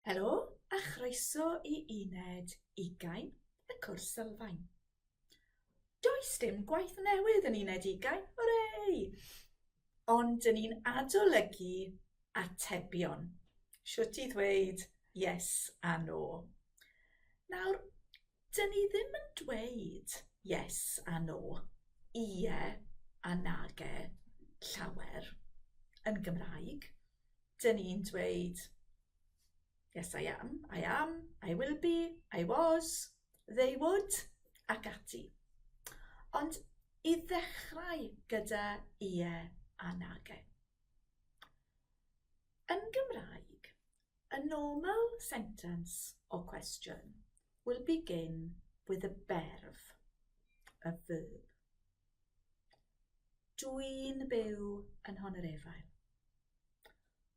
Helo a chroeso i uned ugain y cwrs sylfaen. Does dim gwaith newydd yn uned ugain, hwrê! Ond dyn ni'n adolygu atebion. Shwt i ddweud yes a no. Nawr, dyn ni ddim yn dweud yes a no, ie a nage llawer yn Gymraeg. Dyn ni'n dweud yes I am, I am, I will be, I was, they would, ac ati. Ond i ddechrau gyda ie a nage. Yn Gymraeg, a normal sentence or question will begin with a berf, a verb. Dwi'n byw yn Nhonyrefail.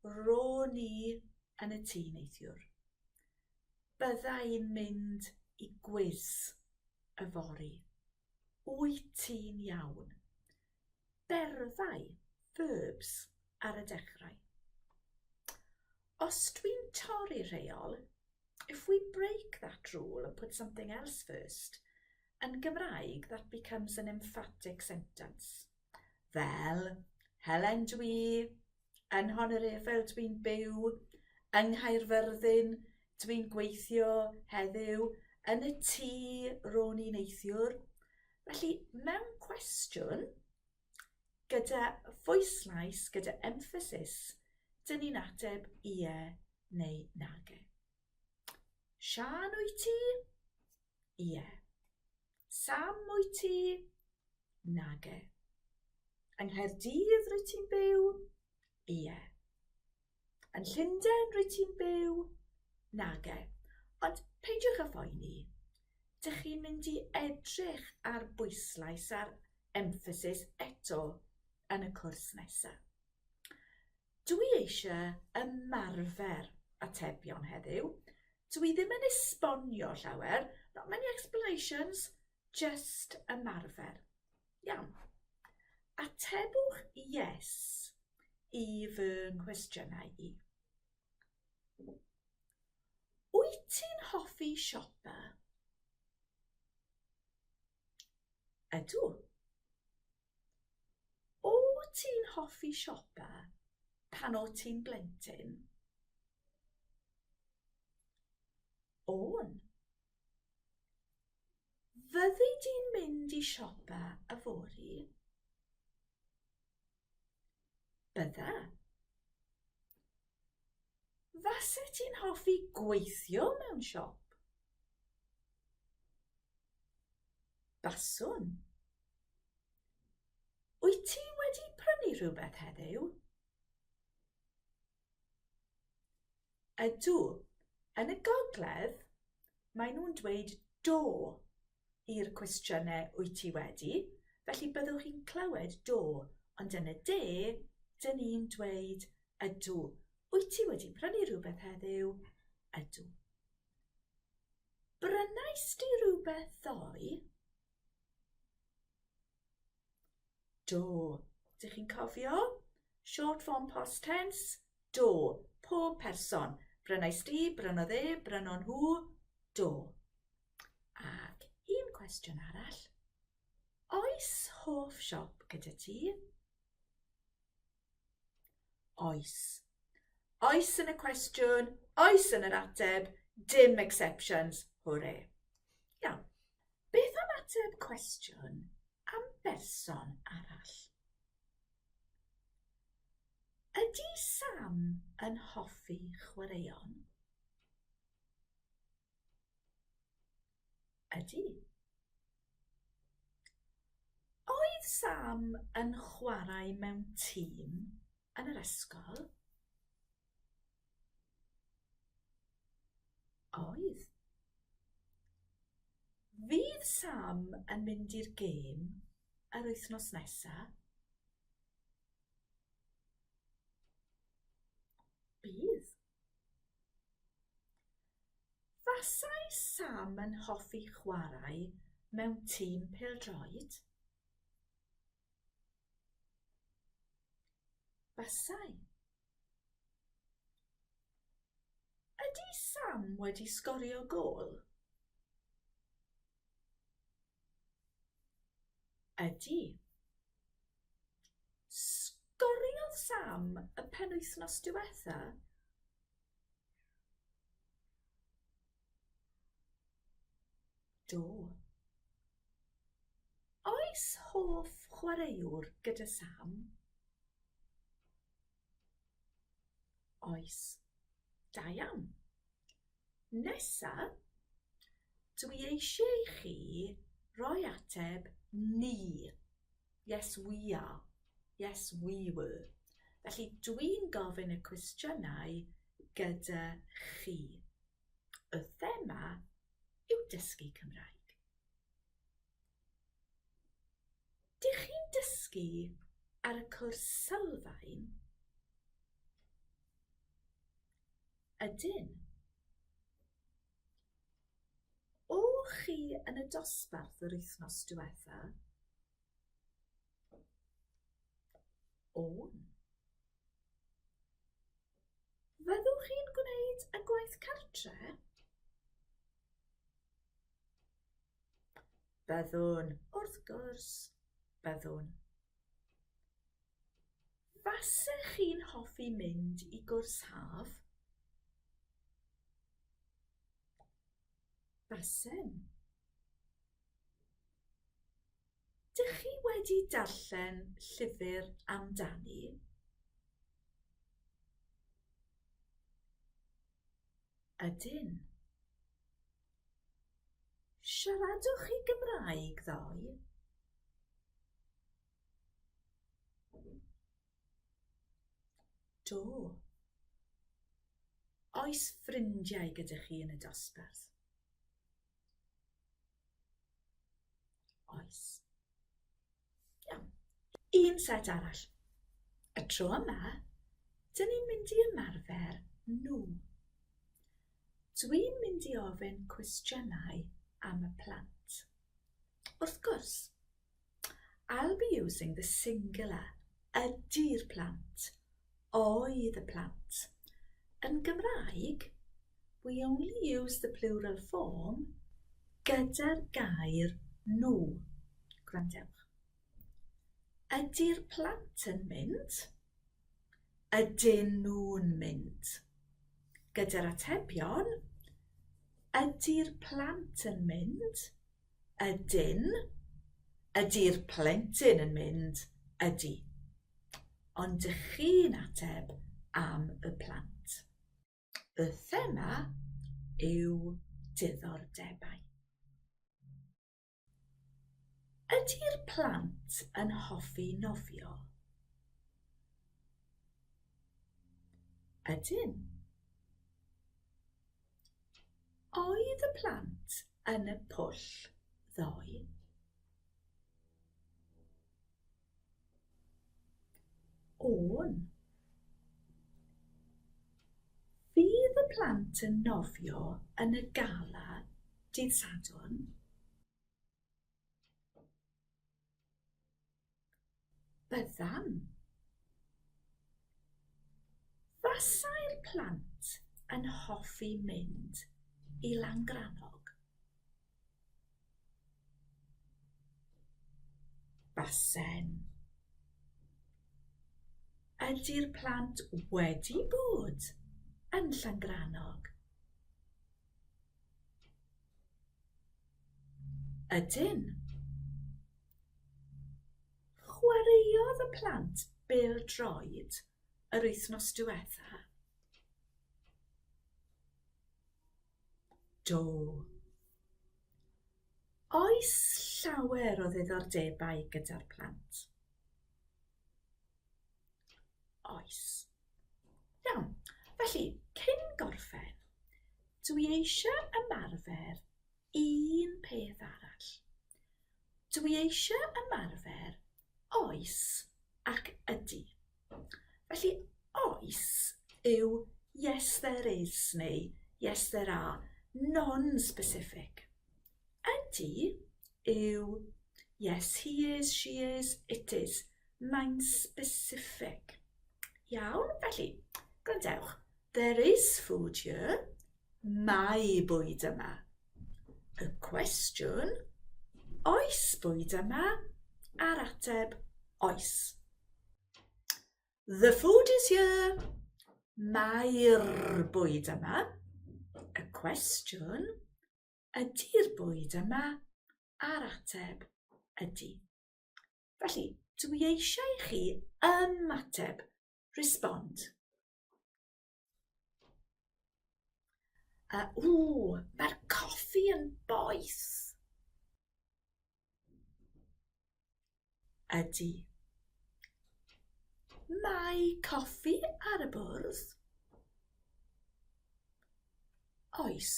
Ro'n i yn y tŷ neithiwr. Bydda i'n mynd i gwis yfory. Wyt ti'n iawn? Berfau, verbs, ar y dechrau. Os dwi'n torri rheol, if we break that rule and put something else first, yn Gymraeg that becomes an emphatic sentence. Fel, Helen dwi, yn Nhonyrefail dwi'n byw, yng Nghaerfyrddin dwi'n gweithio heddiw, yn y tŷ ro'n i neithiwr. Felly, mewn cwestiwn, gyda phwyslais, gyda emphasis, dyn ni'n ateb ie neu nage. Siân wyt ti? Ie. Sam wyt ti? Nage. Yng Nghaerdydd rwyt ti'n byw? Ie. Yn Llundain rwyt ti'n byw? Nage. Ond peidiwch â phoeni. Dych chi'n mynd i edrych ar bwyslais ar emphasis eto yn y cwrs nesaf. Dwi eisiau ymarfer atebion heddiw. Dwi ddim yn esbonio llawer, not many explanations, just ymarfer. Iawn. Atebwch yes i fy nghwestiynau i. Wyt ti'n hoffi siopa? Ydw. O ti'n hoffi siopa pan o ti'n blentyn? O'n. Fyddi di'n mynd i siopa yfory? Bydda. Fase ti'n hoffi gweithio mewn siop? Baswn. Wyt ti wedi prynu rhywbeth heddiw? Ydw. Yn y gogledd, maen nhw'n dweud do i'r cwestiynau wyt ti wedi, felly byddwch chi'n clywed do, ond yn y de, dyn ni'n dweud ydw. Wyt ti wedi prynu rhywbeth heddiw? Ydw. Brynais di rywbeth ddoe? Do. Dych chi'n cofio? Short form past tense. Do. Pob person. Brynais di, brynodd e, brynon nhw. Do. Ac un cwestiwn arall. Oes hoff siop gyda ti? Oes. Oes yn y cwestiwn, oes yn yr ateb, dim exceptions, hwre. Iawn. Beth am ateb cwestiwn am berson arall? Ydy Sam yn hoffi chwaraeon? Ydy. Oedd Sam yn chwarae mewn tîm yn yr ysgol? Oedd. Fydd Sam yn mynd i'r gêm yr wythnos nesaf? Bydd. Fasai Sam yn hoffi chwarae mewn tîm pêl-droed? Basai. Ydy Sam wedi sgorio gôl? Ydy. Sgoriodd Sam y penwythnos diwetha? Do. Oes hoff chwaraewr gyda Sam? Oes. Da iawn. Nesa, dwi eisiau i chi roi ateb ni. Yes, we are. Yes, we were. Felly dwi'n gofyn y cwestiynau gyda chi. Y thema yw dysgu Cymraeg. Dych chi'n dysgu ar y cwrs sylfaen? Ydyn. O'ch chi yn y dosbarth yr wythnos diwetha? O'n. Fyddwch chi'n gwneud y gwaith cartre? Byddwn, wrth gwrs, byddwn. Fasech chi'n hoffi mynd i gwrs haf? Basen. Dych chi wedi darllen llyfr amdani? Ydyn. Siaradwch chi Gymraeg ddoe? Do. Oes ffrindiau gyda chi yn y dosbarth? Oes. Iawn. Un set arall. Y tro yma, dyn ni'n mynd i ymarfer nhw. Dwi'n mynd i ofyn cwestiynau am y plant. Wrth gwrs, I'll be using the singular, ydy'r plant, oedd y plant. Yn Gymraeg, we only use the plural form gyda'r gair nhw. Gwrandewch. Ydy'r plant yn mynd? Ydyn nhw'n mynd? Gyda'r atebion, ydy'r plant yn mynd? Ydyn. Ydy'r plentyn yn mynd? Ydy. Ond dych chi'n ateb am y plant. Y thema yw diddordebau. Ydy'r plant yn hoffi nofio? Ydyn. Oedd y plant yn y pwll ddoe? O'n. Fydd y plant yn nofio yn y gala dydd Sadwrn? Byddan. Fasai'r plant yn hoffi mynd i Langrannog? Basen. Ydy'r plant wedi bod yn Llangrannog? Ydyn. Chwaraeodd y plant bêl-droed yr wythnos diwetha? Do. Oes llawer o ddiddordebau gyda'r plant? Oes. Iawn, felly, cyn gorffen, dwi eisiau ymarfer un peth arall. Dwi eisiau ymarfer oes ac ydy. Felly, oes yw yes there is neu yes there are, non-specific. Ydy yw yes he is, she is, it is. Mae'n specific. Iawn, felly, gwrandewch. There is food here. Mae bwyd yma. Y cwestiwn, oes bwyd yma? A'r ateb, oes. The food is here. Mae'r bwyd yma. Y cwestiwn, ydy'r bwyd yma? A'r ateb, ydy. Felly, dwi eisiau i chi ymateb, respond. Uh, ww, mae'r coffi yn boeth. Ydy. Mae coffi ar y bwrdd. Oes.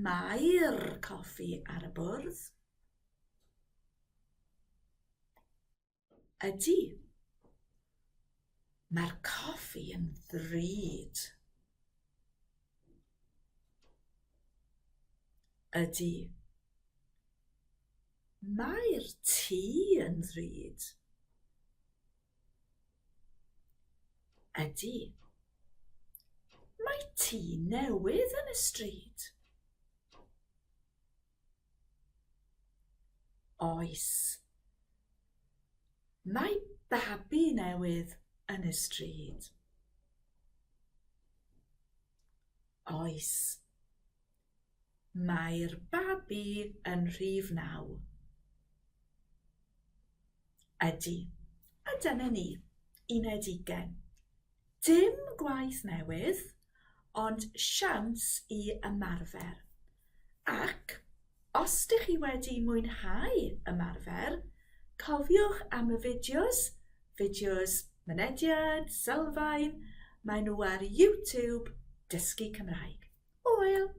Mae'r coffi ar y bwrdd. Ydy. Mae'r coffi yn ddrud. Ydy. Mae'r tŷ yn ddrud. Ydy. Mae tŷ newydd yn y stryd. Oes. Mae babi newydd yn y stryd. Oes. Mae'r babi yn rhif naw. Ydy. A dyna ni. Uned ugain. Dim gwaith newydd, ond siawns i ymarfer. Ac os dych chi wedi mwynhau ymarfer, cofiwch am y fideos, fideos mynediad, sylfaen, maen nhw ar YouTube Dysgu Cymraeg. Hwyl!